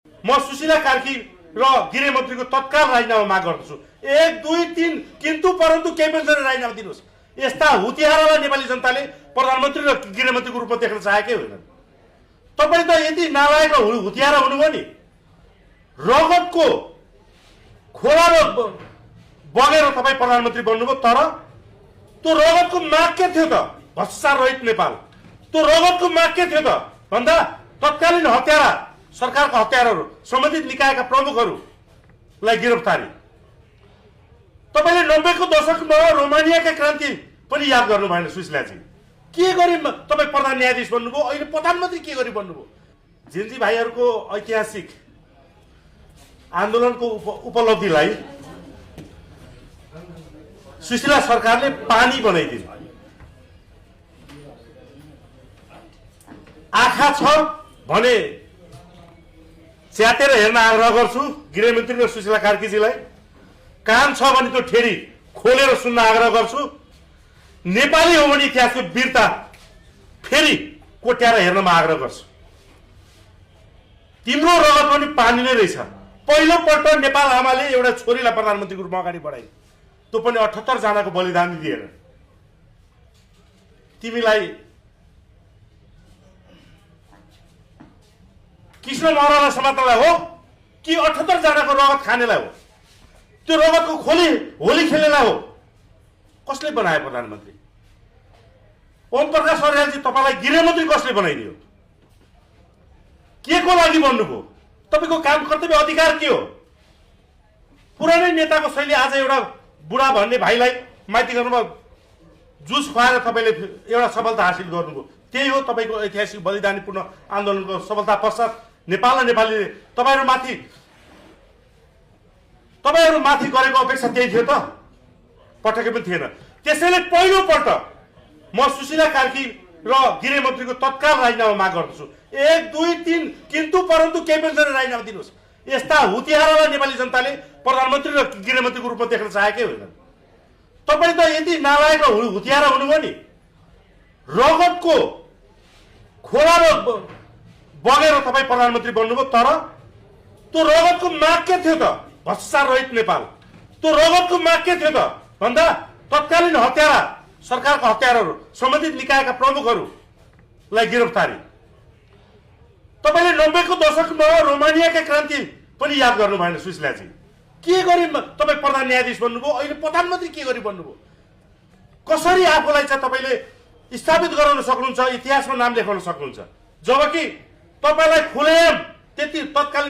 म सुशीला कार्की र गृहमन्त्रीको तत्काल राजीनामा माग गर्दछु। 1 2 3 किन्तु परन्तु केही पनि छैन, राजीनामा दिनुहोस्। यस्ता हुतियारालाई नेपाली जनताले प्रधानमन्त्री र गृहमन्त्रीको रूपमा देख्न चाहेकै होइनन्। तपाईँ त यति नालायक र हुतियारा हुनुभयो नि, रगतको खोला बगेर तपाईँ प्रधानमन्त्री बन्नुभयो। तर त्यो रगतको माग के थियो त? भ्रष्टाचार रहित नेपाल। त्यो रगतको माग के थियो त भन्दा तत्कालीन हत्यारा, सरकारका हत्याराहरू, सम्बन्धित निकायका प्रमुखहरूलाई गिरफ्तारी। तपाईँले 90 को दशकमा रोमानियाका क्रान्ति पनि याद गर्नु भएन सुशीलाजी। के गरी तपाईँ प्रधान न्यायाधीश बन्नुभयो, अहिले प्रधानमन्त्री के गरी बन्नुभयो? जेन्जी भाइहरूको ऐतिहासिक आन्दोलनको उपलब्धिलाई सुशीला सरकारले पानी बनाइदियो। आँखा छ भने च्यातेर हेर्न आग्रह गर्छु गृहमन्त्री र सुशीला कार्कीजीलाई। कान छ भने त्यो ठेरी खोलेर सुन्न आग्रह गर्छु। नेपाली हो भने इतिहासको वीरता फेरि कोट्याएर हेर्नमा आग्रह गर्छु। तिम्रो रगत पनि पानी नै रहेछ। पहिलोपल्ट नेपाल आमाले एउटा छोरीलाई प्रधानमन्त्रीको रूपमा अगाडि बढाइ, त्यो पनि 78 जनाको बलिदान दिएर। तिमीलाई कृष्ण महरालाई समात्नलाई हो कि 78 जनाको रगत खानेलाई हो? त्यो रगतको होली खेल्नेलाई हो? कसले बनायो प्रधानमन्त्री? ओम प्रकाश अर्यालजी, तपाईलाई गृहमन्त्री कसले बनाइदियो? के को लागि बन्नुभयो? तपाईको काम कर्तव्य अधिकार के हो? पुरानै नेताको शैली। आज एउटा बुढा भन्ने भाइलाई माइती गर्नुमा जुस खुवाएर तपाईले एउटा सफलता हासिल गर्नुभयो। त्यही हो तपाईको ऐतिहासिक बलिदानीपूर्ण आन्दोलनको सफलता पश्चात नेपाल र नेपालीले तपाईहरु माथि गरेको अपेक्षा त्यही थियो त? पटकै पनि थिएन। त्यसैले पहिलोपल्ट म सुशीला कार्की र गृहमन्त्रीको तत्काल राजीनामा माग गर्दछु। 1 2 3 किन्तु परन्तु केही पनि छैन, राजीनामा दिनुहोस्। यस्ता हुतियारालाई नेपाली जनताले प्रधानमन्त्री र गृहमन्त्रीको रूपमा देख्न चाहेकै होइनन्। तपाईँ त यति नालायक र हुतियारा हुनुभयो नि, रगतको खोला बगेर तपाईँ प्रधानमन्त्री बन्नुभयो। तर त्यो रगतको माग के थियो त? भ्रष्टाचार रहित नेपाल। त्यो रगतको माग के थियो त भन्दा तत्कालीन हत्यारा, सरकारका हत्याराहरू, सम्बन्धित निकायका प्रमुखहरूलाई गिरफ्तारी। तपाईँले 90 को दशकमा रोमानियाका क्रान्ति पनि याद गर्नु भएन सुशीलाजी। के गरी तपाईँ प्रधान न्यायाधीश बन्नुभयो, अहिले प्रधानमन्त्री के गरी बन्नुभयो? कसरी आफूलाई चाहिँ तपाईँले स्थापित गराउन सक्नुहुन्छ, इतिहासमा नाम लेखाउन सक्नुहुन्छ, जबकि तपाईँलाई खुलेआम त्यति तत्कालीन